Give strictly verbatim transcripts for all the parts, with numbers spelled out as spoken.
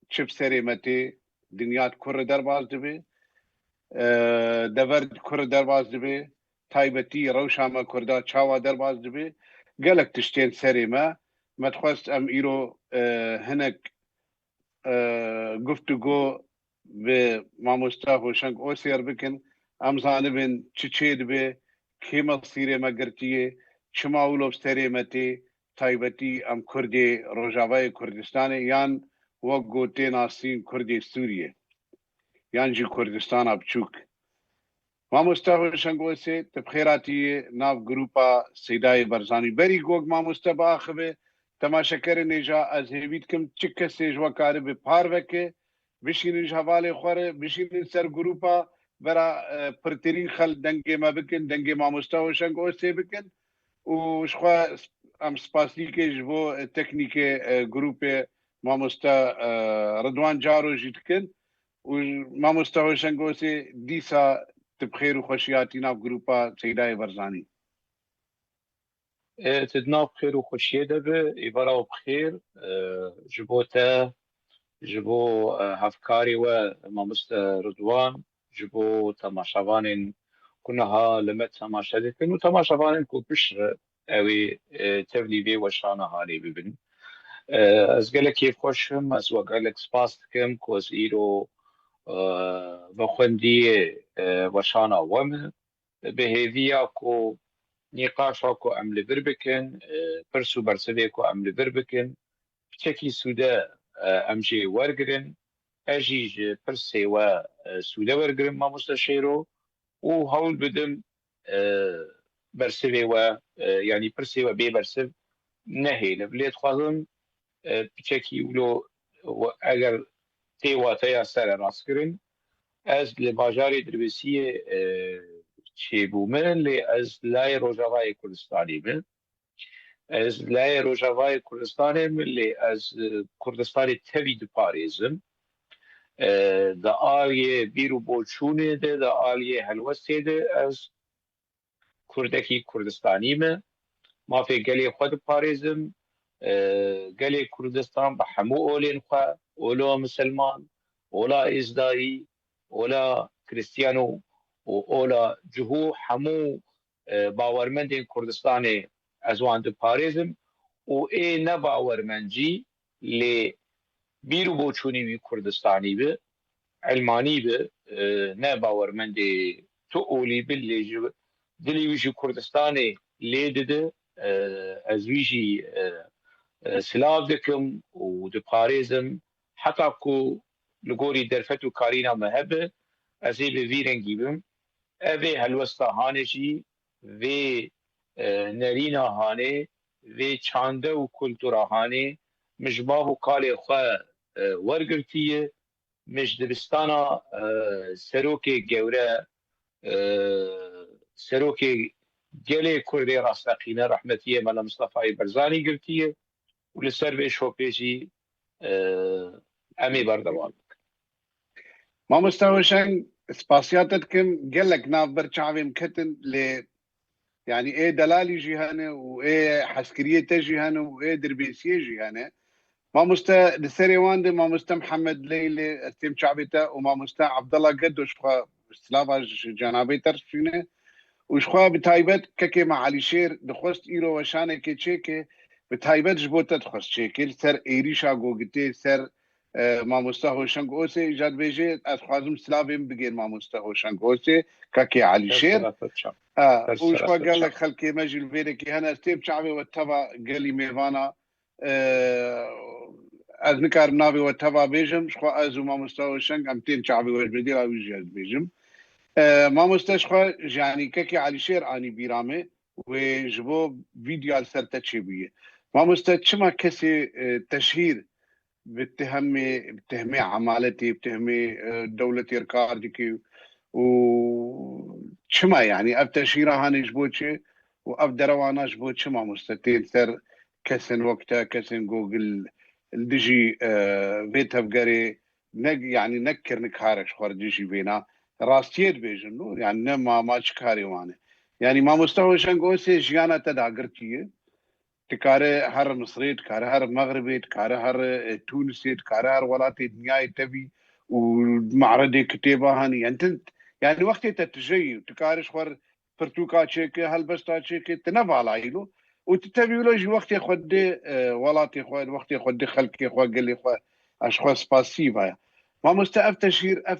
çi bi serê me tê, dinya di kur re derbas dibe, e, dever di kur re derbas dibe, taybetî rewşa me Kurda çawa derbas dibe, gelek tiştên serê me. Me dixwest em îro, e, hinek, e, guftûgo bi mamoste Hoşeng Osê re bikin. Em zanibin çi çê dibe, kê mesîrê me girtiye, çima wilo bi serê me tê, taybetî em Kurdê Rojavayê Kurdistanê yan wek ku tê nasîn Kurdê Sûriyê yan jî Kurdistana Biçûk. Mamoste Hoşeng Osê, tu bi xêr hatiyê nav grûpa Seydayê Barzanî. Berî ku wek mamoste biaxive, temaşekerên hêja, ez hêvî dikim çi kesê ji we karibe parve ke, bişînin ji hevalê xwe re, bişînin ser grûpa vera, e, pirtirîn xel dengê me bikin, dengê mamoste Hoşeng Osê bikin. Û ji xwe em spasîkê ji bo, e, teknîkê, e, grûpê mamoste, e, Ridwan Caro jî dikin. Û mamoste Hoşeng Osê, dîsa tu bi xêr û xweşî hatî nav grûpa Seydayê Barzanî. E, tu di nav xêr û xweşiyê de be, êvara we bi xêr, e, ji bo te, ji bo, e, hevkarê we mamoste Ridwan, ji bo temaşevanên ku niha li me temaşe dikin û temaşevanên ku piştre ew ê, e, tevlî vê weşana hanê bibin. E, ez gelek kêfxweş im, ez we gelek spas dikim ku ez îro, e, vexwendiyê, e, weşana we me. Bi hêviya ku nîqaşa ku em li vir bikin, e, pirs û bersivê ku em li vir bikin, piçekî sûde, e, em jê wergirin. Ez jî ji pirsê we, e, sûde wergirim, mamoste Şêro, û hewl bidim, e, bersivê we, e, yanî pirsê we bê bersiv nehêlim. Lê dixwazim, e, piçekî wilo we, eger tê wateya sererastkirin, ez li bajarê Dirbêsiyê, e, çêbûme, lê ez layê Rojavayê Kurdistanê me. Ez layê Rojavayê Kurdistanê me, lê ez, e, Kurdistanê tevî diparêzim. E, di aliyê bîr û boçûnê de, di aliyê helwestê de ez Kurdekî Kurdistanî me. Mafê gelê xwe diparêzim. E, gelê Kurdistan bi hemû olên xwe, ola misilman, ola êzdayî, ola kristiyano û ola cihû, hemû, e, bawermendên Kurdistanê ez wan diparêzim û ê ne bawermend jî lê bîr û boçûnî wî Kurdistanî bi, elmanî bi, e, ne bawermendê tu olî bi, lê ji dilî wî ji Kurdistanê lê dide, e, ez wî jî, e, e, silav dikim û diparêzim. Heta ku li gorî derfet û karîna me hebe, ez ê bi vî rengî bim. Ev ê helwesta hanê jî, vê, e, nerîna hanê, vê çande û kultura hanê, min ji bav û kalê xwe, e, wergirtiye. Min ji dibistana, e, serokê gewre, e, serokê gelê Kurdê rasteqîne, rehmetiyê Mela Mistefayê Barzanî girtiye û li ser vê şopê jî, e, em ê berdewam bikin. Mamoste Hoşeng, spasiya te dikim, gelek nav ber çavê min ketin, lê, yanî, ê delalî jî hene û ê hezkiriyê te jî hene û ê dirbêsiyê jî hene. Mamoste, di serê wan de mamoste Mihemed Leylê, ez têm çavê te, û mamoste Abdullah Gedo, ji xwe silava ji cenabê te re şîne. Û ji xwe bi taybet kekê me Elîşêr dixwest îro weşanekê çêke, bi taybet ji bo te dixwest çêke, li ser êrîşa Gogitê, ser, e, mamoste Hoşeng Osê, îca dibêje, ez dixwazim silavê min bigên mamoste Hoşeng Osê, kekê Elîşêr. E, û ji xwe gelek xelkê me jî li vêrekê hene, ez têm çavê we teva gelî mêvana, e, ez nikarim navê we teva bêjim, ji xwe ez û mamoste Hoşeng em tên çavê we, ji bedîla wî jî ez dibêjim. E, mamoste ji xwe ji, yanî, kekê Elîşêr anî bîra me, wê ji bo vîdyoya li ser te çêbûye. Mamoste, çima kesê, e, teşhîr bi tehmê, bi tehmê emaletê, bi tehmê, e, dewletê re kar dike û çima, yanî, ev teşhîra hanê ji bo çi û ev derewana ji bo çi, mamoste, tên ser kesên wek te, kesên ku li dijî, e, vê tevgerê ne, yanî, ne kirine kar e ji xwe re dijî vêna. Rastiyê dibêjin, no? Yanî ne ma, ma çi karê wan e? Yanî mamoste Hoşeng Osê jiyana te dagirtiye. Dikare her Misrê, dikare her Mexribê, dikare her, e, Tûnisê, dikare her welatê dinyayê tevî û me'redê kitêba hanî. Yani, tu, yani wextê te tije yî, tu karî ji xwe pirtûka çêke, helbesta çêke, tu ne vala yî lo. Û tu tevî wilo jî wextê xwe dê, e, welatê xwe, wextê xwe dê xelkê xwe, gelê xwe, ez ji xwe spasî vaya. Mamoste, ev teşhîr, ev,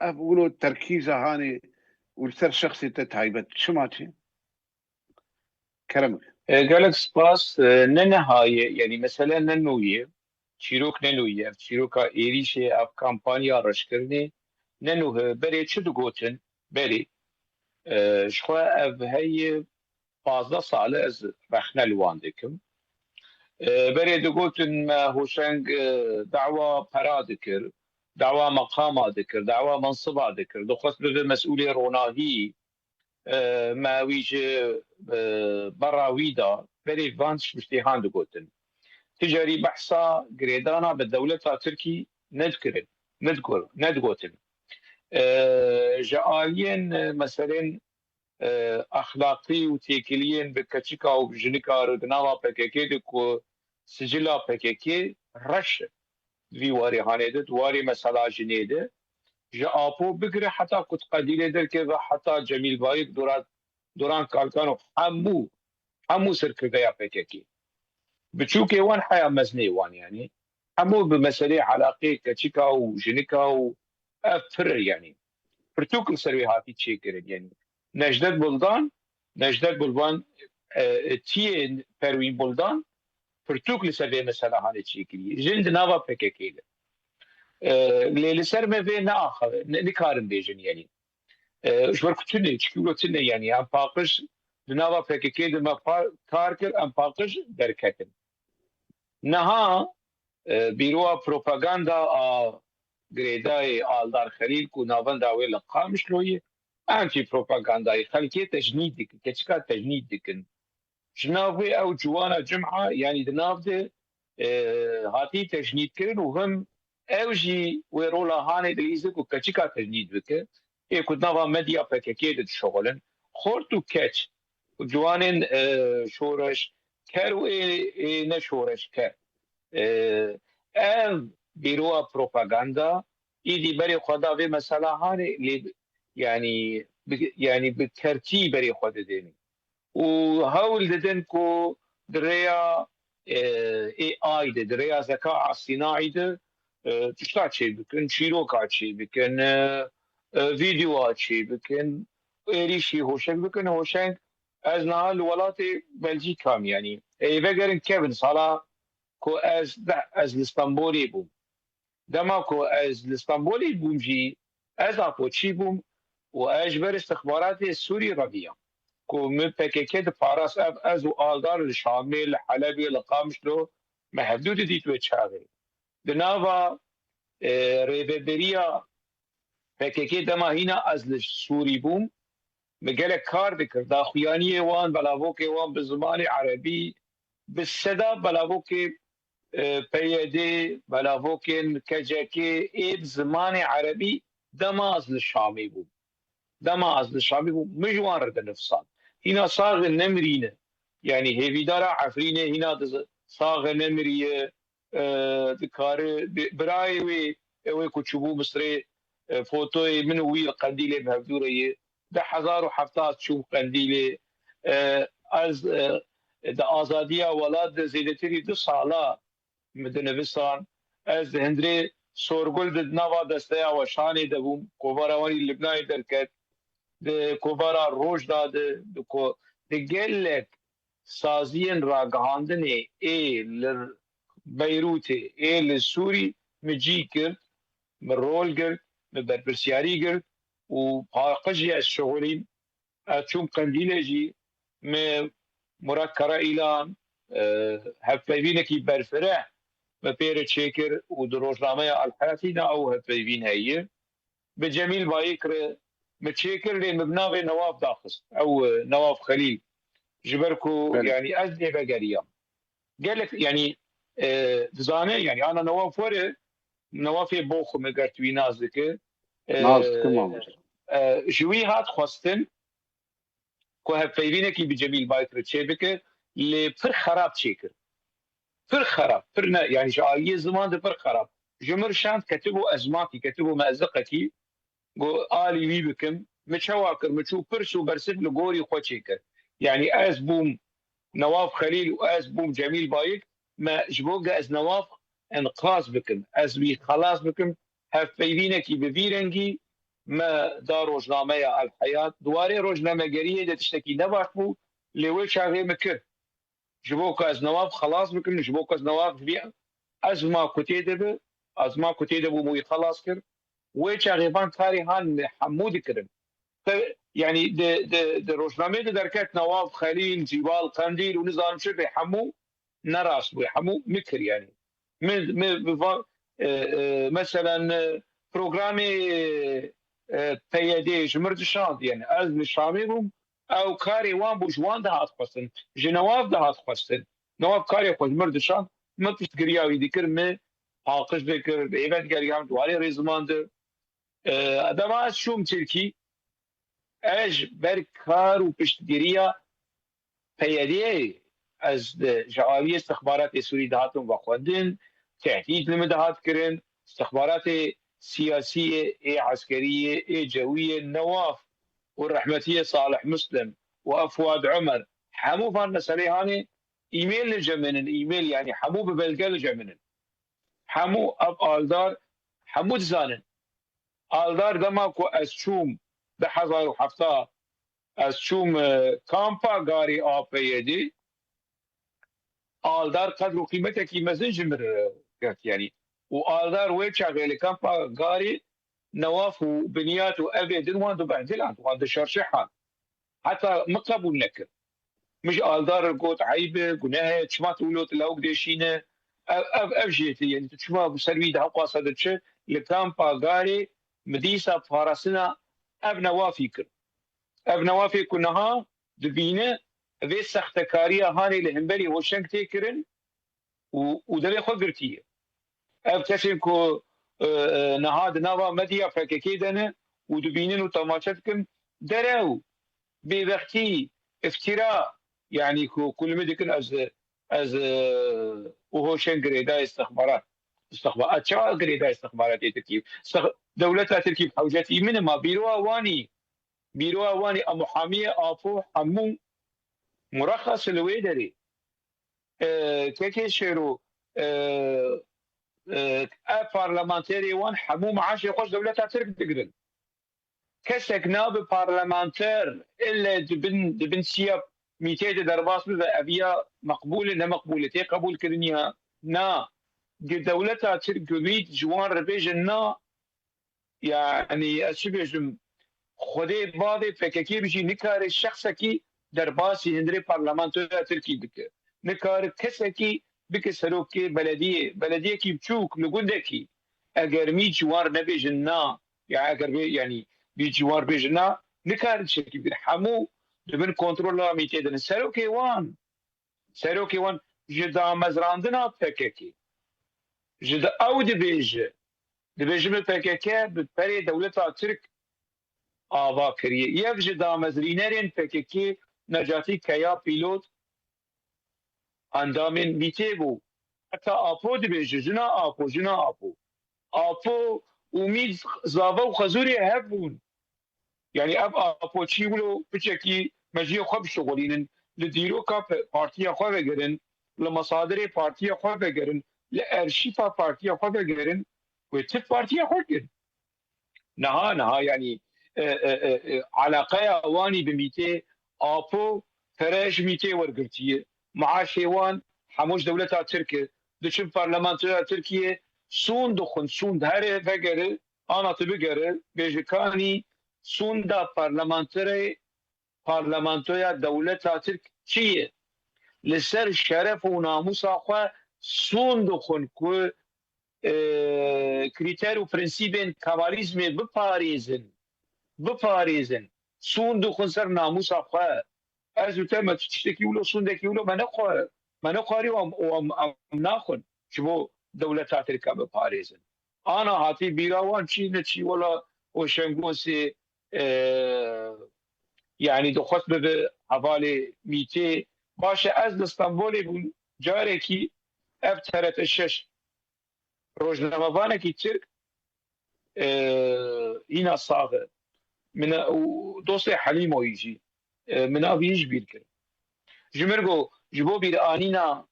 ev wilo terkîza hanê û li ser şexsê te taybet. Çima çi? Kerem. E, gelek spas. E, ne niha ye, yani mesele ne nû ye. Çîrok ne nû ye. Ev çîroka êrîşê, ev kampanya reşkirinê ne nû he. Berê çi digotin? Berê, e, ji xwe ev heye pazdeh sal e ez rexne li wan dikim. E, berê digotin me Hoşeng, e, dawa pera dikir, dawa meqama dikir, dawa mensiba dikir. Dixwest bibe mesûlê ronahî, e, me wî ji, e, berra wî da, berê van tiştêhan digotin. Ti carî behsa girêdana bi dewleta Tirkî nedikirin, nedikur-, nedigotin. E, ji aliyên, e, meselên, e, exlaqî û têkiliyên bi keçika û bi jinika re di nava P K K de ku sicila P K K reş e. Vî warê hanê de, di warê mesela jinê de, ji Apo bigire heta ku di Qedîlê derkeve, heta Cemîl Bayik, Duran, Duran Kalkan û hemû, hemû serkirdeya P K K. Biçûkê wan heya mezinê wan, yani. Hemû bi meselê elaqê keçika û jinika û ev pir, yani. Pirtûk li ser wê hatî çêkirin, yani. Necdet Buldan, Necdet Buldan, e, e, tiyê Perwîn Buldan, pirtûk li ser vê mesela hanê çêkirî. Jin di nava P K K de. E, lê li ser me vê neaxive, ne, nikarin bêjin, yani. E, ji ber ku tune, çikî wilo tune, yani, em paqij di nava P K K de me pa-, kar kir, em paqij derketin. Niha, e, bîroya propaganda a girêdayê Aldar Xelîl ku navenda wê li Qamişlo ye, em jî propagandayê xelkê tecnîd dikin, keçika tecnîd dikin. Ji nav wê ew ciwana Cum'a, yanî di nav de, e, hatî tecnîdkirin û him ew jî wê rola hanê dilîze ku keçika tecnîd bike, ê ku di nava medya P K K de dişuxulin, xort û keç, ciwanên, e, şoreş, ker û ê, ê ne şoreşker. E, ev bîroya propaganda, îdî berê xwe da vê mesela hanê, lê, yanî, bi, yanî bi kertî berê xwe didêne. Û hewl didin ku di rêya, e, A I de, di rêya zeka estînaî de, e, tişta çêbikin, çîroka çêbikin, e, e, vîdeoya çêbikin, êrîşî Hoşeng bikin. Hoşeng, ez niha li welatê Belcîka me, yanî, ê vegerin kevin sala ku ez, ez li Stenbolê bûm. Dema ku ez li Stenbolê bûm jî, ez Apoçî bûm û ez ji ber istixbaratê Sûrî re biyam. Ku min P K K diparast, ev ez û Aldar li Şamê, li Helebê, li Qamişlo, me hevdû didît wê çaxê. Di nava, e, rêveberiya P K K dema hîna ez li Sûrî bûm, me gelek kar dikir. Daxuyaniyê wan, belavokê wan bi zimanê erebî, bi seda belavokê, e, P Y D, belavokên K C K ê bi zimanê erebî dema ez li Şamê bûm. Dema ez li Şamê bûm, min ji wan re dinivsand. Hîna saxe nemirîne. Yanî hêvîdara Efrînê hîna diz-, saxe nemiriye, e, dikare bi-, birayê wê, ew ê ku çûbû Misrê, e, fotoyê min û wî li Qendîlê bi hevdû re ye. Di hezar û heft sed çûm Qendîlê. E, ez, e, di azadiya welat de zêdetirî du sala min dinivisan. Ez di hundirê Sorgul de di nava desteya weşanê de bûm. Kovara wan î Libnayê derket. Di kovara Rojda de, di ko-, di gelek saziyên ragihandinê ê li Beyrûtê, ê li Sûrî min cî girt, min rol girt, min berpirsiyarî girt û paqij jî ez şixulîm. Ez çûm Qendîlê jî, min Murat Karaîlan, e, hevpeyvînekî berfireh min pê re çêkir û di rojnameya El Hayatî de ew hevpeyvîn heye. Bi Cemîl Bayik re min çêkir, lê min bi navê Newaf daxist. Ew, e, Newaf Xelîl. Ji ber ku, belê, yanî ez lê vegeriyam. Gelek, yanî, e, dizane, yanî ana Newaf were, Newafê Boxumê, ger tu wî nas dike. E, nas dikim, mamoste. E, ji wî hat xwestin ku hevpeyvînekî bi Cemîl Bayik re çêbike. lê pir xerab çêkir. Pir xerab, pir ne, yani ji aliyê ziman de pir xerab. Ji mir şand ketibû ezmakî, ketibû me eziqekî, got, alî wî bikim. Min çawa kir? Min çû pirs û bersiv li gorî xwe çêkir. Yani ez bûm Newaf Xelîl û ez bûm Cemîl Bayik, me ji bo ge ez Newaf enqaz bikim, ez wî xelas bikim, hevpeyvînekî bi vî rengî me da rojnameya El Heyat. Di warê rojnamegeriyê de tiştekî nebaş bû, lê wê çaxê min kir. Ji bo ku ez Newaf xelas bikim, ji bo ku ez Newaf ji vî ezma ku tê de bi, ezma ku tê de bû, min wî xelas kir. Wê çaxê van karê han hemû dikirin. Te, yani di, di, di rojnameyê de derket Newaf Xelîl, Cîbal Qendîl û nizanim çi bê, hemû ne rast bû, hemû min kir yani. Min, min bi van, e, e, meselen, e, programê, e, P Y D ji mir dişand, yani ez li Şamê bûm, ew karê wan bû, ji wan dihat xwestin, ji Newaf dihat xwestin. Newaf karê xwe ji mir dişand, min piştgiriya wî dikir, min paqij dikir, bi êve digeriyan di warê rêziman de. E, dema ez çûm Tirkî, ez ji ber kar û piştgiriya P Y D'yê ez di, ji aliyê istixbaratê Sûrî dihatim vexwendin, tehdîd li min dihat kirin, istixbaratê siyasiyê, ê eskeriyê, ê cewiyê Newaf û rehmetiyê Salih Muslim û ev Fuad Omer, hemû van meselê hanê, e-mail li cem min in, e-mail, yani hemû bi belge li cem min in. Hemû ev aldar, hemû dizanin. Aldar dema ku ez çûm du hezar û heft, ez çûm, e, kampa garê A P Y'ê, aldar qedr û qîmetekî mezin ji min re girt, yanî. Û aldar wê çaxê li kampa garê Newaf û Binyat û evê din wan dibehdiland, wan dişerşihan. Heta min qebûl nekir. Min ji aldar re got, eyb e, guneh e, çima tu wilo tu lawik dêşîne? Ev, ev, ev jê tê, yanî tu çima bi ser wî di hewqasa diçi? Li kampa garê min dîsa parastina ev Newafî kir. Ev Newafê ku niha dibîne, vê sextekariya hanê li hemberî Hoşeng tê kirin û, û devê xwe girtiye. Ev kesên ku, e, e, niha di nava medya P K K de ne û dibînin û temaşe dikin, derew, bêbextî, iftîra, yanî ku, ku li min dikin ez, ez, e, û Hoşeng girêdayê istixbarat. Istixba-, ez çawa girêdayê istixbaratê Tirkî? Istix-, dewleta Tirkî bi hewcetî min e, ma bîroya wanî, bîroya wanî a muhamiyê Apo hemû murexas li wê derê. E, Kekê Şêro, e, e, ev parlamenterê wan hemû maaşê xwe ji dewleta Tirk digirin. Kesek nabe parlamenter, ille di bin, di bin siya mîtê de derbas bibe, ev ya meqbûl e, ne meqbûl e, tê qebûlkirin ya na. Di dewleta Tirk gumît ji wan re bêjin na, yanî ez çi bêjim, Xwedê bavê P K K bijî, nikare şexsekî derbasî hundirê parlamentoya Tirkî bike. Nikare kesekî bike serokê belediyê, belediyekî biçûk li gundekî. Eger mî ciwan nebêjin na, ya eger bê, yanî bî ciwan bêjin na, nikarin tiştekî bikin. Hemû di bin kontrola mîtê de ne. Serokê wan, serokê wan ji damezrandina P K K, ji di ew dibêje, dibêje bi P K K bi perê dewleta Tirk ava kiriye. Yek ji damezrînerên P K K Necatî Keya Pîlot endamên mîtê bû. Heta Apo dibêje, jina Apo, jina Apo. Apo û mît zava û xezûrê hev bûn. Yanî ev Apo çî wilo piçekî mejiyê xwe bişuxulînin. Li dîroka pe-, partiya xwe vegerin, li mesadirê partiya xwe vegerin, li erşîfa partiya xwe vegerin, wê tif partiya xwe kir. Niha, niha, yanî, e, e, e, e, eleqeya wanî bi mîtê, Apo pere ji mîtê wergirtiye. Maaşê wan hemû ji dewleta Tirk e. Diçin parlamentoya Tirkiye, sûnd dixwin, sûnd here vegere, ana tu bigere, bêje kanî sûnda parlamenterê, parlamentoya dewleta Tirk çi ye? Li ser şeref û namûsa xwe sûnd dixwin ku, e, krîter û prensîbên Kemalîzmê biparêzin, biparêzin. Sûnd dixwin ser namûsa xwe. Ez û te me tiştekî wilo, sûndekî wilo me nexwe-, me nexwarî û em, û em, em naxwin ji bo dewleta Tirk e biparêzin. Ana hatî bîra wan çi ne çi, wela Hoşengosê, e, yanî dixwest bibe hevalê mîtê, Baş e, ez li Stenbolê bûm, carekî ev T R T şeş rojnamevanekî Tirk, e, hîna sax e. Min e, û dostê Helîmoyî jî, e, min avî ji bîr kir. Ji min got, ji bo bîranîna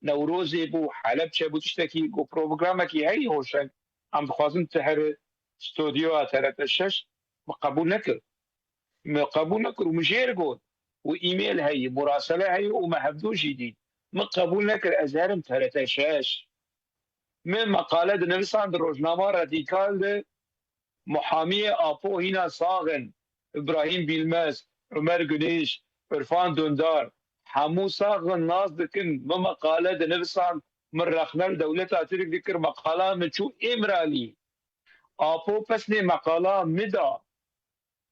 Newrozê bû, Helebçe bû, tiştekî, got, programekî heyî hoşeng, em dixwazin tu here stûdyoya T R T şeş, min qebûl nekir. Min qebûl nekir û min jêr got û e-mail heye, murasele heye û me hevdu jî dît. Min qebûl nekir ez herim T R T şeş. Min meqale dinivisand di rojnama Radîkal de, muhamiyê Apo hîna sax in, Îbrahîm Bîlmez, Omer Gunêş, Irfan Dundar, hemû sax in, nas dikin. Min meqale dinivisand, min rexne li dewleta Tirk dikir, meqala min çû Îmralî. Apo pesnê meqala min da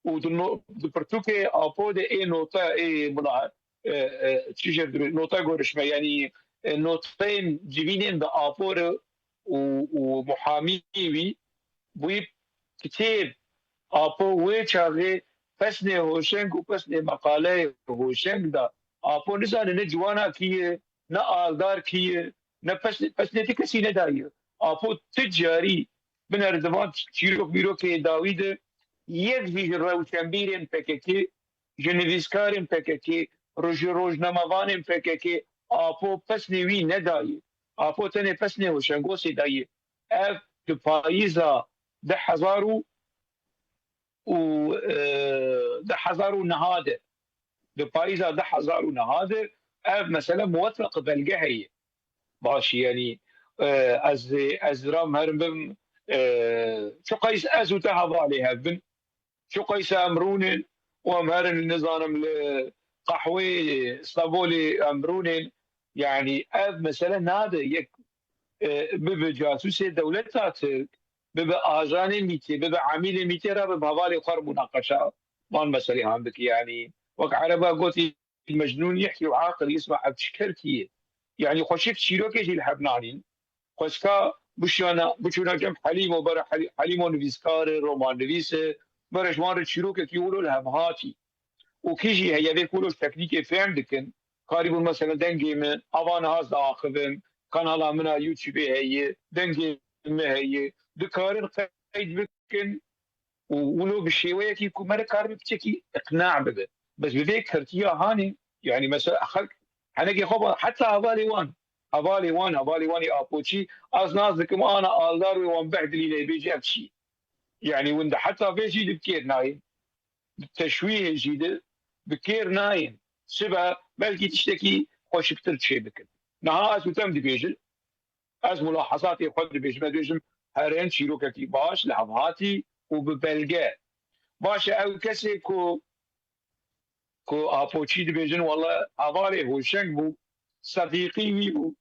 û di no-, di pirtûkê Apo de ê nota, ê mula-, e, e, çi jê dibê, nota gorişme, yanî, e, noteyên civînên bi Apo re û, û muhamî wî, wî kitêb Apo wê çaxê pesnê hoşeng û pesnê meqaleyê hoşeng da. Apo nizane ne ciwana kî ye, ne aldar kî ye, ne pesnê, pesnê ti kesî nedaye. Apo ti carî binerize van çîrok mîrokê dawî de yek jî ji rewşenbîrên P K K, ji nivîskarên P K K, ji rojnamevanên P K K Apo pesnê wî nedayê. Apo tenê pesnê Hoşengosê dayê. Ev di payîza du hezar û, û, e, du hezar û neha de, di payîza du hezar û neha de ev mesele muwetteq belge heye. Baş, yanî, e, ez, ez ram herim bim, e, çiqas ez û te hevalê hev bin, çiqas em rûnin û em herin, nizanim, li qehweyê Stenbolê em rûnin, yanî ev mesele nade yek, e, bibe casûsê dewleta Tirk, bibe ajanê mîtê, bibe emîlê mîtê re, bibe hevalê xwe re munaqeşa van meselê han bike. Yanî wek ereba gotî, Mecnûn yehkî û aqil yisma, ev çi kerkî ye? Yanî xweşik çîrokê jî li hev nanîn. Xwezka bişiyana, biçûna cem Helîmo, bera Helî-, Helîmo nivîskar e, romannivîs e, bera ji wan re çîrokekî wilo li hev hatî. Û kî jî heye vê ku wilo ji teknîkê fêm dikin, karîbûn mesela dengê min, ava niha ez diaxivim, kanala min a YouTube heye, dengê min heye, dikarin qeyd bikin û wilo bi şêweyekî ku me re karibe piçekî iqna bibe. Bes bi vê kirtiya hanê, yanî mesela xelk henekê xwe ba, heta hevalê wan, hevalê wan, hevalê wan ê Apoçî, ez nas dikim, ana aldar wê wan behdilîne, bêjî ev çi? Yanî win de heta vê jî di bi kêr nayên. Bi teşwîhê jî de bi kêr nayên. Sibe belkî tiştekî xweşiktir çê bikin. Niha ez û te em dibêjin, ez mulahazatê xwe dibêjim, ez dibêjim herin çîrokekî baş, li hev hatî û bi belge. Baş e, ew kesê ku, ku Apoçî dibêjin, wele hevalê Hoşeng bû, sedîqî wî bû.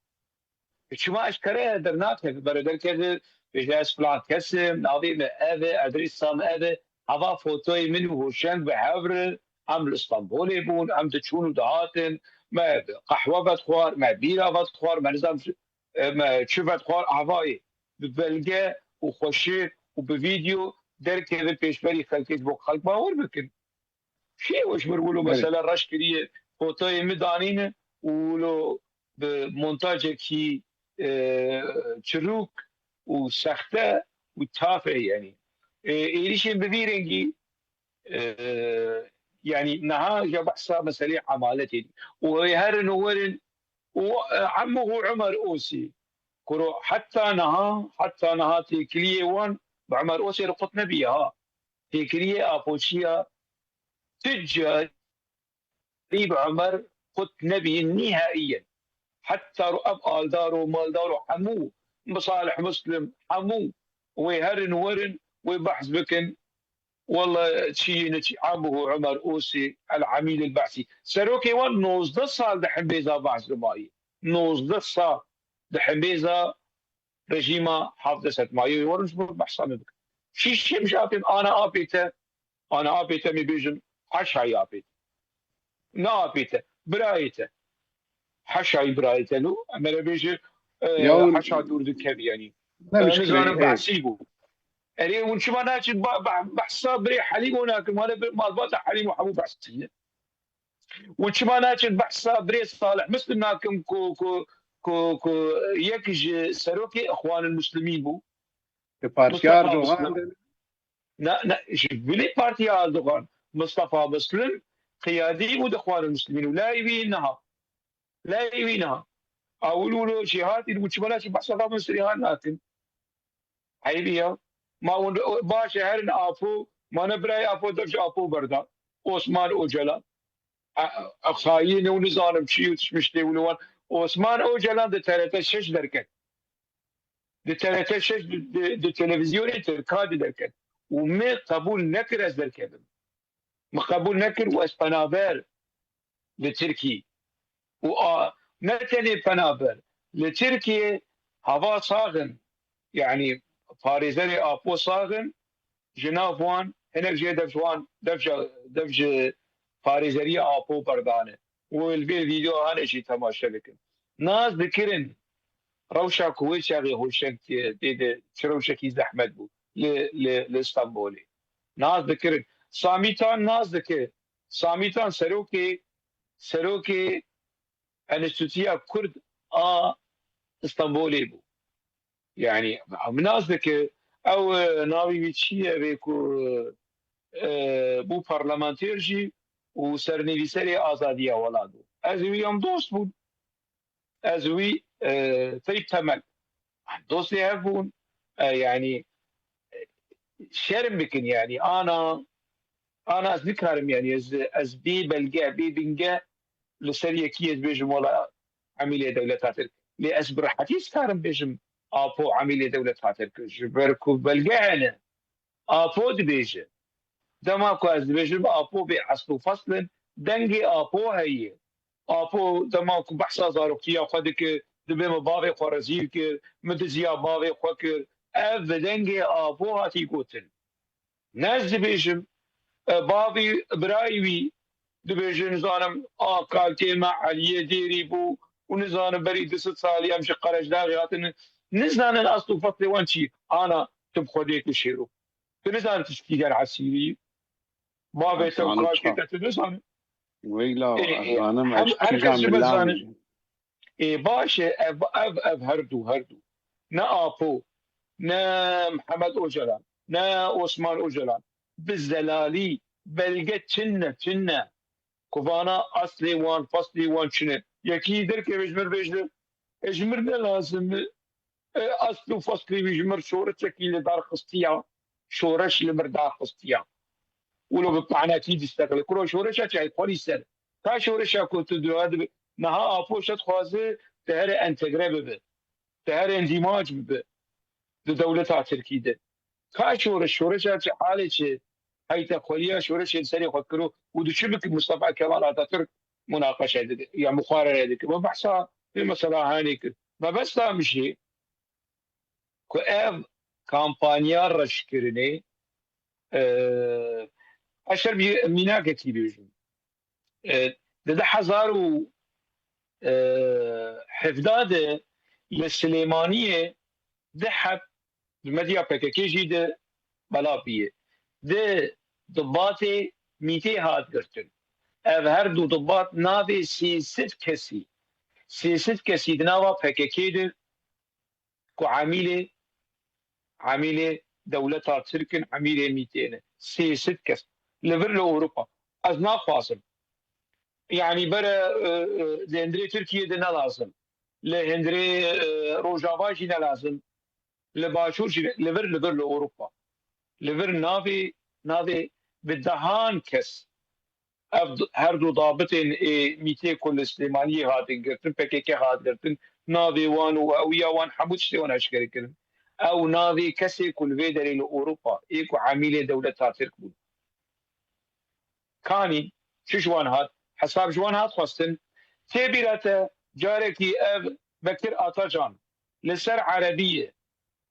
Çima eşkere dernakeve, bere derkeve, bêje ez filan kes im, navê me ev e, adresa me ev e, hava fotoyê min û Hoşeng bi hev re, em li Stenbolê bûn, em diçûn û dihatin, me qehwe vedixwar, me bîra vedixwar, me nizam, e, me çi vedixwar, avayê bi belge û xweşik û bi vîdeo derkeve pêşberî xelkê ji bo xelk bawer bikin. Çi ye we ji mir wilo Evet. mesela reş kiriye, fotoyê min danîne û wilo bi montajekî, e, çirûk û sexte û tafe, yanî. E, êrîşên bi vî rengî, e, yanî niha ya behsa meselê emaletê dî. Û ê herin û werin û, e, Emuhu Umer Osî, kuro heta niha, heta niha têkiliyê wan bi Umer Osê re qut nebiye ha. Têkiliyê Apoçiya tu carî bi Umer qut nebî nihaiyen. Heta ro ev aldar û maldar û hemû bi Salih Muslim, hemû wê herin werin, wê behs bikin. Wele çi yî ne çi, Amuhu Umer Osî, El Amîl El Behsî. Serokê wan nozdeh sal di hembêza Behs de mayî. Nozdeh sal di hembêza rejîma hevdeh sed mayî. Werin ji bo behsa me bikin. Şîşê min ji apê, ana apê te, ana apê te, me bêjin, haşayî apê te. Ne apê te, birayê te. Haşayî birayê te, no? Em ere bêje, e, Ya hûn haşa dûr dikevî, yanî. Ne, e, mişkile, nizanim, evet. Behsî bû. Erê, hûn çima naçin ba-, ba-, behsa birê Helîmo nakin? Wane bir malbata Helîmo hemû behsî ne. Û çima naçin behsa birêz Salih Muslim nakim ku, ku, ku, ku yek ji serokê Ixwanul Muslimîn bû? Li Partiya Mustafa Erdogan Muslim. de Na, na, ji bilî Partiya Erdogan. Mustafa Muslim qiyadî bû di Ixwanul Muslimîn û layê wî niha. Layê wî niha. Ewil wilo jêhatî û çima naçin behsa Muslim nakin? Eybî ya. Ma hûn baş e herin Apo, ma ne birayê Apo dev ji Apo berda. Osman Ocalan. A, a, xayîn û nizanim çi û tişmiştê û li wan. Osman Ocalan di T R T şeş derket. Di T R T şeş di, di, di televîzyonê Tirka di derket. Û min qebûl nekir ez derkevim. Min qebûl nekir û ez penaber li Tirkî. Û a, ne tenê penaber. Li Tirkiye hava sax in. Yanî parêzerê Apo sax in. Ji nav wan, hinek jê dev ji wan, dev ji, dev ji parêzeriya Apo berdane. Û li vê vîdeo hane jî temaşe dikin. Nas dikirin rewşa ku wê çaxê Hoşek tê de çi rewşekî zehmet bû li, li, li Stenbolê. Nas dikirin. Samîtan nas dikir. Samîtan serokê, serokê Enstîtuya Kurd a Stenbolê bû. Yanî, em nas dike, ew, e, navê wî çi ye, vê ku, e, bû parlamenter jî û sernivîserê azadiya welat bû. Ez û wî em dost bûn. Ez û wî, e, Teyb Temel. Em dostê hev bûn. E, yanî, e, şerm bikin, yanî, ana, ana ez nikarim, yanî, ez, ez bê belge, bê binge li ser yekî ez bêjim, wela Emîlê dewleta Tirk. Lê ez bi rehetî ez karim bêjim Apo Emîlê dewleta Tirk. Ji ber ku belge hene. Apo dibêje. Dema ku ez dibêjim Apo bê esl û fesl in, dengê Apo heye. Apo dema ku behsa zaroktiya xwe dike, dibê min bavê xwe rezîl kir, min diziya bavê xwe kir. Ev bi dengê Apo hatî gotin. Ne ez dibêjim, e, bavî, birayî wî dibêje, nizanim, a kalkê me Eliyê Dêrî bû û nizanim berî du sed salî em ji Qerejdaxê hatine. Nizanin asl û feslê wan çi ye. Ana tu bi Xwedê ku şêro. Tu nizanin tu ji kî der esîrî. Bavê te û Nizanim kalkê çawa. te tu nizanin. Weyla Ê, ez zanim hem-, ez herkes kîjan ji mila bizane. bêjim. Ê, baş e, ev, ev, ev her du, her du. Ne Apo, ne Mihemed Ocalan, ne Osman Ocalan. Bi zelalî, belge çin ne, çin ne. Ku vana aslê wan, faslê wan çin e. Yekî derkeve ji mir bêjde, e, ji mir ne lazim e. E, asl û faslê wî ji mir şoreşekî li dar xistiya, şoreş li mir dar xistiya. Wilo bi manekî dîsteqile. Kuro şoreşa çi heye xwelî ser. Ka şoreşa ku tu dua dibe, niha Apo şe dixwaze te here entegre bibe. Te here îndîmac bibe. Di dewleta Tirkî de. Ka şoreş, şoreşa çi halê çi heyte xweliya şoreşê li serê xwe kiro û di çi bikir Mustafa Kemal Atatürk munaqeşe dike ya muqarere dike. Ve behsa vê mesela hanê kir. Mebesta min jî ku ev kampanya reşkirinê, e, ez şer bir mînakekî bêjim. E, di du hezar û hevdeh de li Silêmaniyê du heb di medya P K K jî de belav bûye. Du dibatê mîtê hat girtin. Ev her du dibat navê sê sed kesî, sê sed kesî di nava P K K de ku emîlê, emîlê dewleta Tirk in, emîlê mîtê ne. Sê sed kes. Li vir li Ewropa. Ez naxwazim. Yanî bere, e, e, li hundirê Tirkiye de ne lazim. Li hundirê, e, Rojava jî ne lazim. Li Başûr jî ne, li vir, li vir li Ewropa. Li vir navê, navê bi dehan kes. Ev d-, her du dabitên ê mîtê ku li Silêmaniyê hatin girtin, P K K hat girtin, navê wan û ewiya wan hemû tiştê wan eşkere kirin. Ew navê kesê ku li vê derê li Ewropa ê ku emîlê dewleta Tirk bûn. Kanî, çi ji wan hat, hesab ji wan hat xwestin. Tê bîra te carekî ev Bekir Atacan li ser Erebiyê,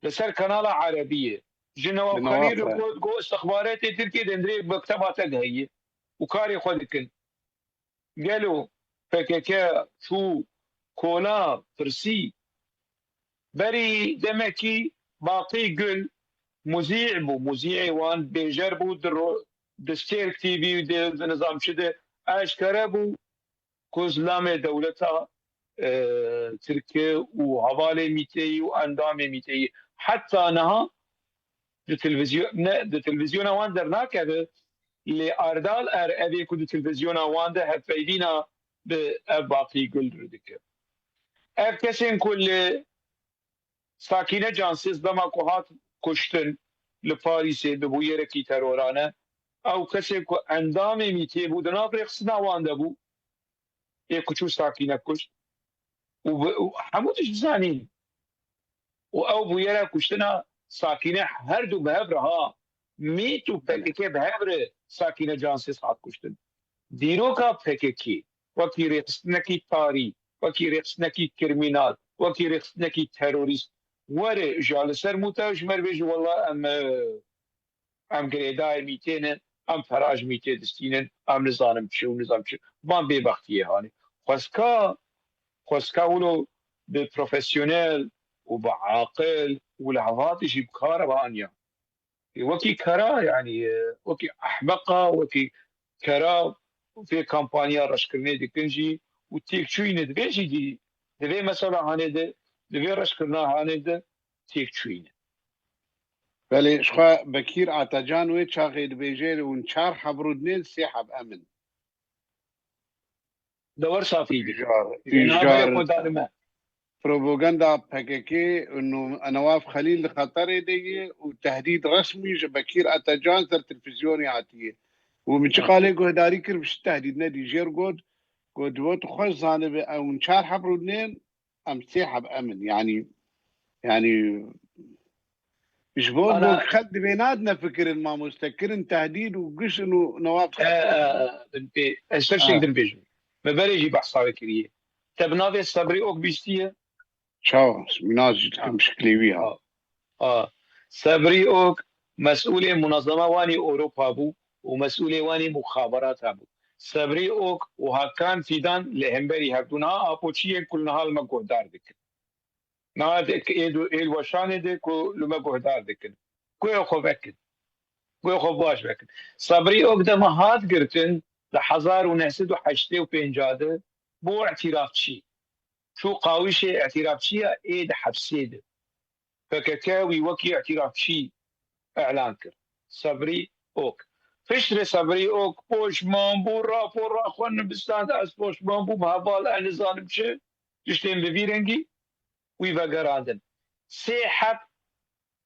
li ser kanala Erebiyê, ji Newaf Xelîl re got, got, istixbaratê Tirkiyê di hundirê mekteba te de heye û karê xwe dikin. Gelo P K K çû kola pirsî? Berî demekî Baqî Gul muzî bû, muzîê wan bêjer bû, di ro-, di Stêrk T V û di, di nizam çi de eşkere bû ku zilamê dewleta, e, Tirkî û hevalê mîteyî û endamê mîteyî heta niha di televîzyon-, ne, di televîzyona wan dernakeve, lê Erdal Er evê ku di televîzyona wan de hevpeyvîna bi ev Baqî Gul re dike. Ev kesên ku li Sakîne Cansêz dema ku hat kuştin li Parîsê bi bûyerekî terorane, ew kesê ku endamê mîtê bû di nav rêxistina wan de bû, ê ku çû Sakîne kuşt û bi-, û hemû tişt dizanîn. Û ew bûyera kuştina Sakîne her du bi hev re ha, mît û P K K bi hev re Sakîne Cansêz hat kuştin. Dîroka P K K wekî rêxistinekî tarî, wekî rêxistinekî krîmînal, wekî rêxistinekî terorîst were ja li ser mûta ji me re bêje, wela em, e, em girêdayê mîtê ne, em pera ji mîtê distînin, em nizanim çi û nizam çi. Van bêbextiyê hanê. Xwezka, xwezka wilo bi profesyonel û bi aqil û li hevatî jî bi kar ve aniya. Wekî kera, yanî, e, wekî ehmeqa, wekî kera vê kampanya reşkirinê dikin jî û têkçûyî ne. Divê jî dî, divê mesela hanê de, divê reşkirina hanê de têkçûyî ne. Belê, ji xwe Bekîr Atacan wê çaxê dibêje, hûn çar heb rûdinên, sê heb em in. Dewer safî bî. Tîjar, Navê tîjar. Xwe dane me. Propaganda P K K û Nu-, Newaf Xelîl di xeterê de ye û tehdîd resmî ji Bekîr Atacan ser televîzyonê hatiye. Û min çi qalê guhdarî kir, bi şi tehdîd nedî. Jêr got, got, got, xweş zanibe, ew çar heb rûdinên, em sê heb em in. Yanî, yanî, ji bo, bo Ana xelk divê nadine fikirin, mamoste, kirin tehdîd û gişin û Newaf E, e, e, bin pê. Ez ser şêk Ha. din bêjim. Me berê jî behsa wê kiriye. Te bi navê Sebrî Ok bîstiye? Çawa? Mînas jî dikim Ha. şiklê wî ha. Ha. Ha. Sebrî Ok mesûlê munazema wanî Ewropa bû û mesûlê wanî muxaberata bû. Sebrî Ok û Hakan Fîdan li hemberî hevdû niha Apoçiyên ku li niha li me guhdar dikin. Niha di ê du-, ê li weşanê de ku li me guhdar dikin. Guhê xwe vekin. Guhê xwe baş vekin. Sebrî Ok dema hat girtin, di hezar û neh sed û heştê û pênc de bû îtirafçî. Çû qawîşê îtirafçiya ê di hepsê de. P K K wî wekî îtirafçî îlan kir. Sebrî Ok. Piştre Sebrî Ok poşman bû, rapora xwe nivîsand, ez poşman bûm, heval, ez nizanim çi, tiştên bi vî rengî wî vegerandin. Sê heb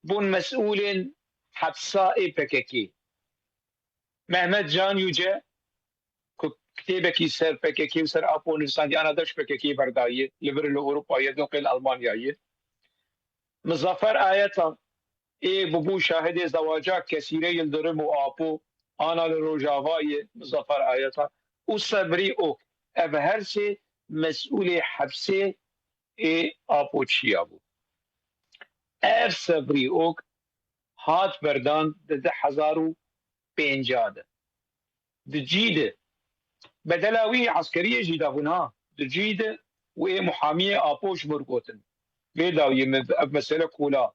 bûn mesûlên hepsa ê P K K. Mehmet Can Yüce, ku kitêbekî ser P K K û ser Apo nivîsandiye, ana deş P K K berdaye, li vir li Ewropayê, doqê li Almanyayê. Muzaffer Ayeta, ê bûbû şahidê zewaca Kesîre Yildirim û Apo, ana li Rojavayê, Muzaffer Ayeta û Sebrî Ok. Ev her sê mesûlê hepsê ê Apoçiya bû. Ev Sebrî Ok hat berdan di du hezar û pênc de. Di cî de bedela wî eskeriyê jî dabûn ha. Di cî de û ê muhamiyê Apo ji mir gotin. Vê dawiyê min ev mesele kola.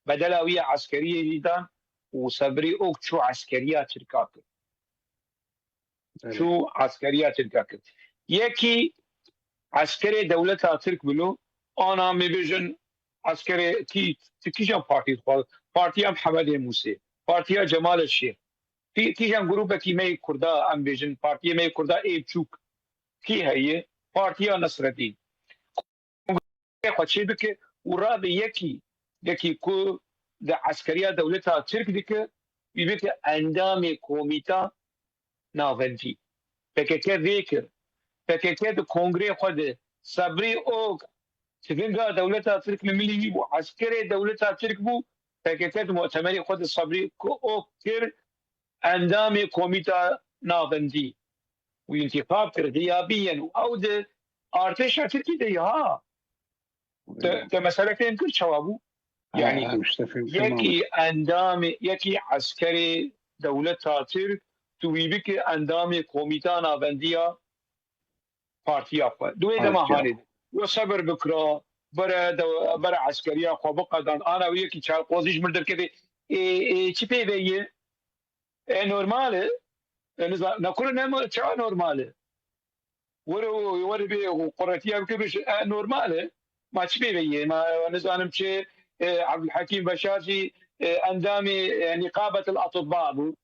Bedela wî eskeriyê jî dan û Sebrî Ok çû eskeriya Tirka kir. Evet. Çû eskeriya Tirka kir. Yekî eskerê dewleta Tirk bilo, ana em bêjin eskerê kî, ti kîjan partî dixwaz? Partiya Mihemedê Mûsê, Partiya Cemal Şêx, kî-, kîjan grûpekî me yê Kurda, em bêjin, partiyê me yê Kurda ê biçûk kî heye? Partiya Nesredîn. Xwe çê bike û rabe yekî, yekî ku di eskeriya dewleta Tirk dike, wî bike endamê komîta navendî. P K K vê kir. P K K di kongrê xwe de Sebrî Ok tivinga dewleta Tirk li milî wî bû, eskerê dewleta Tirk bû, P K K di mutemerê xwe de Sebrî Ok kir endamê komîta navendî. Wî întîxab kir, xiyabiyen û ew di artêşa Tirkî de ya. Te, te mesele fêm kir çawa bû? Yanî, ha, işte fêm kir, yekî endamê, yekî eskerê dewleta Tirk, tu wî bike endamê komîta navendiya partiya xwe. Di wê dema hanê de. We sebir bikira, bere de, bere eskeriya xwe biqedan. Ana wê yekî çarqozî ji mir derkeve. Ê, ê, çi pê ve ye? E, normal e. E, niza-, ne kuru ne ma-, ça normal e? Were, were bê quretiya bike bêje, e, normal e. Ma çi pê ve ye? Ma nizanim çi, e, Abdulhekîm Beşar jî, e, endamê, e, Niqabetil Atibba bû.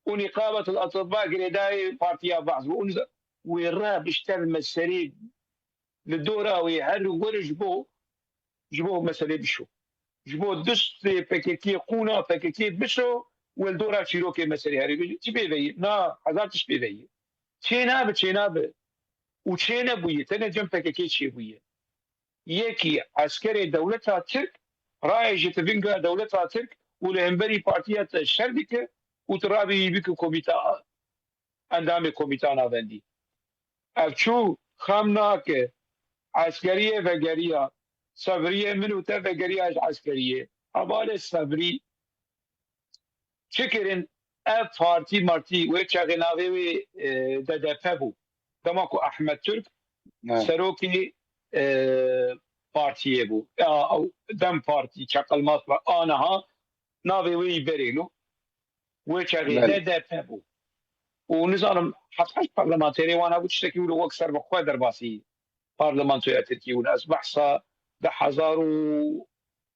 Û Niqabetil Atibba girêdayê Partiya Ba'th bû. Û niza-, wê re bişte li meselê li dora wê her were ji bo, ji bo meselê bişo. Ji bo dustê P K K, qûna P K K bişo, we li dora çîrokê meselê herê bêje. Çi pê ve ye? Na, hezar tişt pê ve ye. Çê nabe, çê nabe. Û çê nebûye, tenê cem P K K çêbûye. Yekî eskerê dewleta Tirk rayê ji tivinga dewleta Tirk û li hemberî partiya te şer dike û tu rabî wî bike komîta, endamê komîta navendî. Ev çû xem nake, eskeriyê vegeriya, Sebriyê min û te vegeriya ji eskeriyê. Hevalê Sebrî çi kirin? Ev partî martî wê çaxê navê wê, e, D D P bû. Dema ku Ahmet Türk, evet, serokê, e, partiyê bû. Ya, ew DEM Partî, çeqilmat ve aniha navê wê yî berê lo. Wê çaxê, belê, D D P bû. Û nizanim heft heşt parlamenterê wan hebû, tiştekî wilo wek ser bi xwe derbasî parlamentoya Tirkî bûn. Ez behsa du hezar û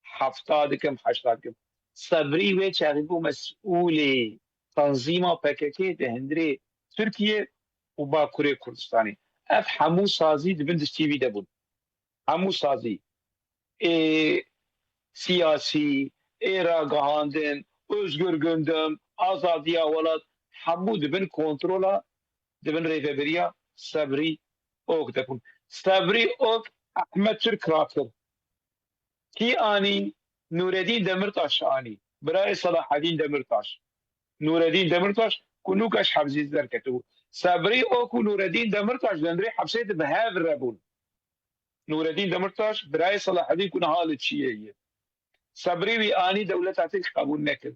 hefta dikim, heşta dikim. Sebrî wê çaxî bû mesûlê tanzîma P K K di hundirê Tirkiye û Bakurê Kurdistanê. Ev hemû sazî di bin destî wî de bûn. Hemû sazî. Ê siyasî, ê ragihandin, Özgür Gündem, azadiya welat, hemû di bin kontrola, di bin rêveberiya Sebrî Ok de bûn. Sebrî Ok Ehmed Türk rakir. Kî anî? Nûredîn Demirtaş anî. Birayê Selahedîn Demirtaş. Nûredîn Demirtaş ku nûka ji hepsî derketibû. Sebrî Ok û Nûredîn Demirtaş di hundirê hepsê de bi hev re bûn. Nûredîn Demirtaş, birayê Selahedîn ku niha li çiyê ye. Sebrî wî anî, dewleta Tirk qebûl nekir.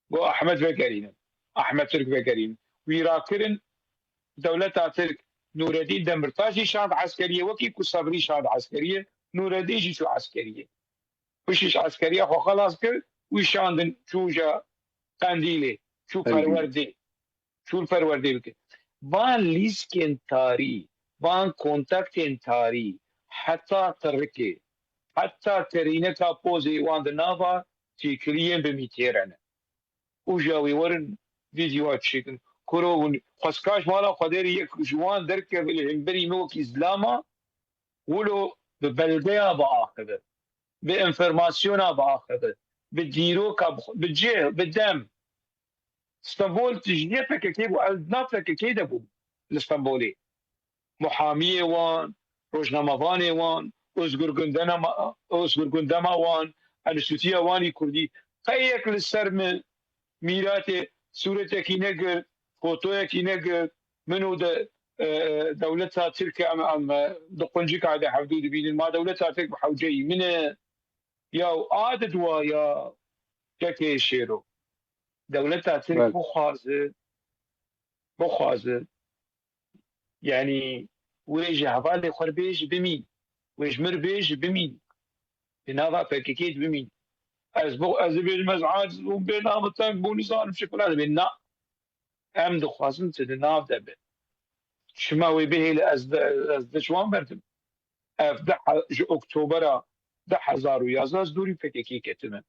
Got, Ahmed vegerînin. Ahmed Türk vegerînin. Wî rakirin, dewleta Tirk Nûredîn Demirtaş jî şand eskeriyê, wekî ku Sebrî şand eskeriyê, Nûredîn jî çû eskeriyê. Piştî ji eskeriya xwe xelas kir, wî şandin çû ja Qendîlê, çû, Qendîl, Perwerdê. Çû li perwerdê bike. Van lîskên tarî, van kontaktên tarî, heta tirikê, heta terîneka pozê wan di nava têkiliyên bi mîtêre ne. Û ji ya wê werin vîdyoa çêkin. Kuro hûn xwestka ji mala Xwedê re yek ji wan derkeve li hemberî me wekî zilama, wilo bi belgeya biaxive, bi enformasyona biaxive, bi dîroka, bi cih, bi dem. Stenbol tijî P K K bû, ez di nav P K K de bûm li Stenbolê. Muhamiyê wan, rojnamevanê wan, Özgür Gündema, Özgür Gündema wan, Enstîtuya Wanî Kurdî, qey yek li ser min mîratê sûretekî negir, fotoyekî negir, min û de, e, e, dewleta Tirk em, em, e, di quncika de hevdû dibînin. Ma dewleta Tirk bi hewceyî min e? Ya û a di duwa ya kekê Şêro. Dewleta Tirk, belê, bixwaze, bixwaze, yanî wê ji hevalê xwe re bêje bimîn, wê ji min re bêje bimîn, di nava P K K de bimîn. Ez bo, ez dibêjim, ez aciz bûm, bê navê teng bû, nizanim çi filan, bê na. Em dixwazin tu di nav de be. Çima wê bihêle ez de, ez de ji wan berdim? Ev de he-, ji Oktobera du hezar û yazdeh ez dûrî P K K ketime.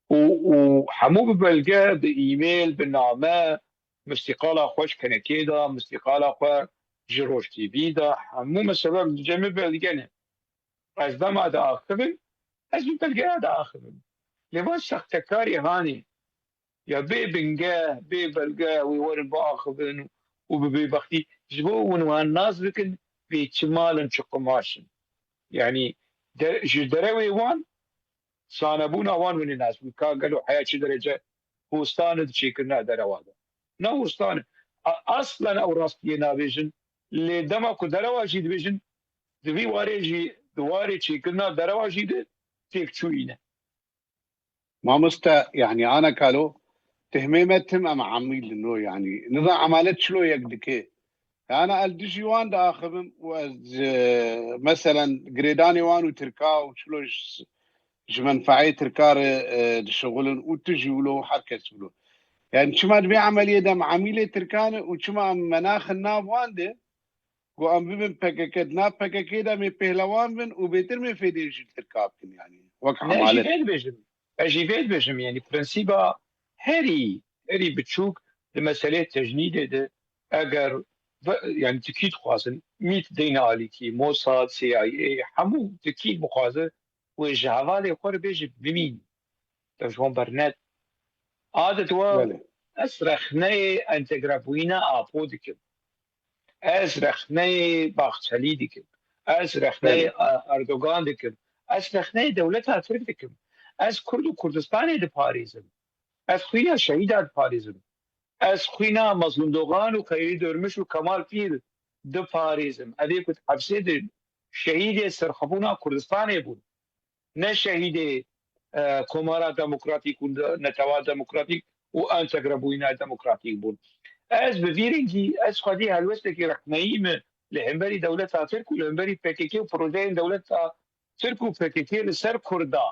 Û, û hemû bi belge, bi e-mail, bi name, mistîqala xwe ji kenekê de, mistîqala xwe ji Roj T V de, hemû mesela cemê belge ne. Ez dema diaxivim, ez bi belgeya diaxivim. Lê van saxtekarê hanê, ya bê bingeh, bê belge, wê werin biaxivin û bi bêbextî ji bo hûn wan nas bikin, bê çi mal in, çi qumaş in. Yanî de-, ji derewê wan, sanebûna wan hûn ê nas bikin. Ka gelo heya çi derece hostan e di çêkirina derewa de. Ne hostan e. A-, aslen ew rastiyê nabêjin. Lê dema ku derewa jî dibêjin, di vî warê jî, di warê çêkirina derewa jî de têkçûyî ne. Mamoste, yanî ana kalo, tihmê me tim em emîl dino, yanî nizam emalet çilo yek dike. Yanî ez dijî wan diaxivim û ez, e, meselen girêdanê wan û Tirka û çilo ji, ji menfaê Tirka re, e, dişixulin û tu jî wilo, her kes wilo. Yani çima di vê emeliyê de em emîlê Tirkan e û çima em menaxin nav wan de ku em bibin P K K, di nav P K K de mê pêhlewan bin û bêtir mê fêdê ji Tirka bikin yani. Wek Ne, ez jî emalet. vê dibêjim. Ez jî vê dibêjim, yani prensîba herî, herî biçûk di meselê tecnîdê de eger ve-, yani tikî dixwazin, mît deyne alîkî, Mossad, C I A, hemû tikî bixwaze wê ji hevalê xwe re bêje bimîn. Te ji wan bernet. Adet we Belê. ez rexneyê entegrabûyîna Apo dikim. Ez rexneyê Baxçelî dikim. Ez rexneyê Belê. E-, Erdogan dikim. Ez rexneyê dewleta Tirk dikim. Ez Kurd û Kurdistanê diparêzim. Ez xwîna şehîda diparêzim. Ez xwîna Mezlûm Dogan û Xeyrî Dormiş û Kemal Pîr diparêzim. Evê ku di hepsê de şehîdê serxwebûna Kurdistanê bûn. Ne şehîdê, e, Komara Demokratîk û Netewa Demokratîk û entegrebûyîna demokratîk bûn. Ez bi vî rengî, ez xwedî helwestekî rexneyî me li hemberî dewleta Tirk û li hemberî P K K û projeyên dewleta Tirk û P K K li ser Kurda.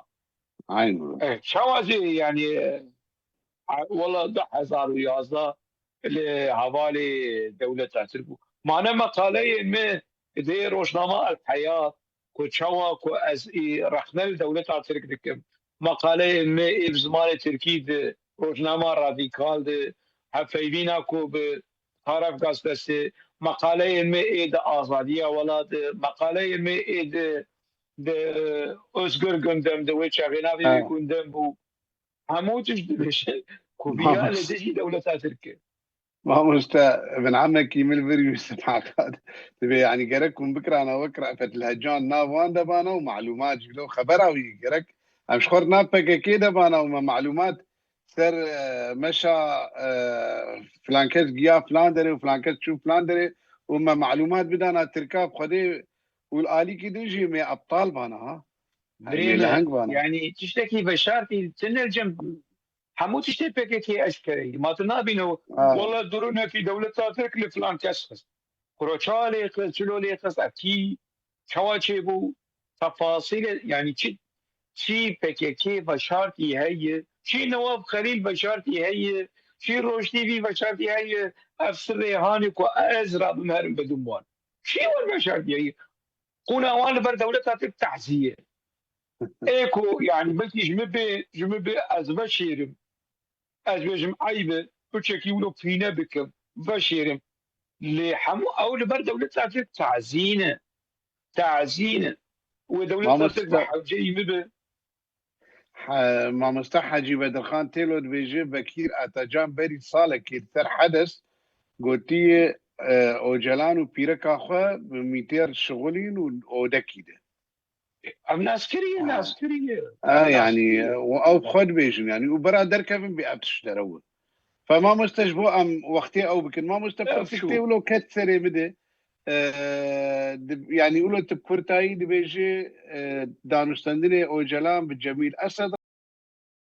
Aynen. E, çawa jî, yani, e, wela du hezar û yazdeh li hevalê dewleta Tirk bû. Mane meqaleyên me dê rojnama El Heyat, ku çawa ku ez ê rexne li dewleta Tirk dikim. Meqaleyên me ê bi zimanê Tirkî di rojnama Radîkal de, hevpeyvîna ku bi Taraf Gazetesi, meqaleyên me ê di Azadiya Welat de, meqaleyên me ê di, di Özgür Gündem de, wê çaxê navê wê Ha. Gündem bû. Hemû tişt dibêje ku viya li Mamoste. dijî dewleta Tirk e. Mamoste, bin emekî min vir Yusuf Hakan. Dibê, yani, gerek hûn bikirana wek Refet Lehcan nav wan de bana û malûmat ji lo xebera wî gerek. Em ji xwe re nav P K K de bana û me malûmat ser, e, meşa, e, filan kes giya filan derê û filan kes çû filan derê û me malûmat bidana Tirka bi Xwedê û li alîkî din jî me ebtal bana, ha. Yani, Birêz me e, leheng bana. Yani, tiştekî veşartî tine cem hemû tiştê P K K eşkereyî. Ma tu nabîne, Ha. wela dronekî dewleta Tirk li filan kes xist. Kuro ça lê xist, çilo lê xist, ev kî, çawa çêbû, tefasîlê, yani çi, çi P K K veşartî heye, çi Newaf Xelîl veşartî heye, çi Roj T V veşartî heye, ev sirrê hanê ku ez rabim herim bidim wan. Çi wan veşartî heye? Qûna wan li ber dewleta Tirk tehzî ye. Ê ku, yani, belkî ji min bê, ji min bê ez veşêrim. Ez bêjim eyb e, piçekî wilo pîne bikim, veşêrim. Lê hemû ew li ber dewleta Tirk tazî ne. Tazî ne. Wê dewleta Tirk Mamoste, bi hewceyî min be. He-, Mamoste Hecî Bedirxan Têlo dibêje, Bekîr Atacan berî salekê li ser Hedes gotiye, e, Ocalan û pîreka xwe bi mîtêr şixulîn û odekî de. Em naskirî ye, Ha. naskirî ye. Ha, Em yani, naskirî ye. e, û ew xwe dibêjin, yani, û bera derkevin bê ev tişt derew e. Fe mamoste ji bo em wextê ew bikin. Mamoste Ev pirsik şu. tê wilo ket serê bide. E, di, yani, wilo tu kurtayî dibêjî, e, danûstendinê Ocalan bi Cemîl Esed